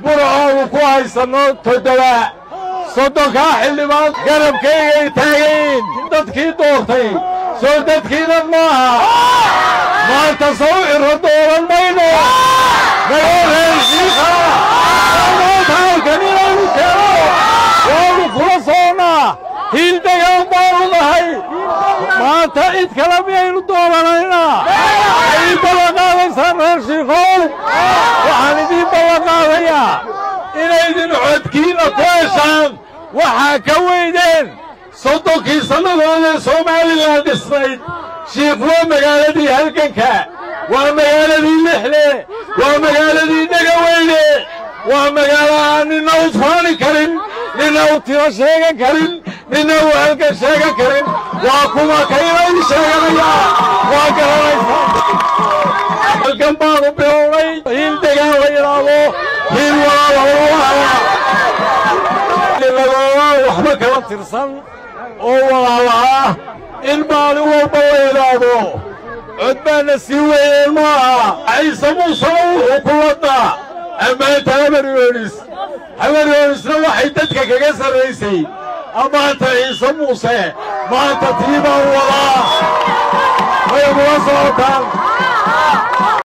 Burcoonu ku haysanno 7 30kaa xildhibaan garabkaygay taagayin dadkii doortay soo dadkiinan maaha maanta sow ciro dooran mayno nagoo reer Shiikha maanta halkan inaynu keeno waanu kula soonnaa hiil degaan baanu nahay maanta cid kale miyaynu dooranaynaa idiin ballan qaadaysaan reer Shiikhow waxaan idiin ballan qaadayaa inaydin codkiinna ku heshaan waxaa ka weydeen 30kii sannadood ee Somalilan dhisnayd Shiikh waa magaaladii halganka waa magaaladii Lixle waa magaaladii Dhegaweyne waa magaalo aan nina u faani karin nina u tiro sheegan karin nina u halgan sheegan karin waa kuma kayna ii sheeganaya waa garanaysaa halgan baanu bilownay hiil degaan la yidhaahdo hiil walaalaha waxba kala tirsan oo walaalaha ah in maalin walba la yidhaahdo cod baana sii weeyeen maaha Ciise Muusena wuxuu ku wadnaa ammaanta Habaryoonis Habaryoonisna waxay dadka kaga sarraysay ammaanta Ciise Muuse maanta tii baan wadaa may kula socotaan.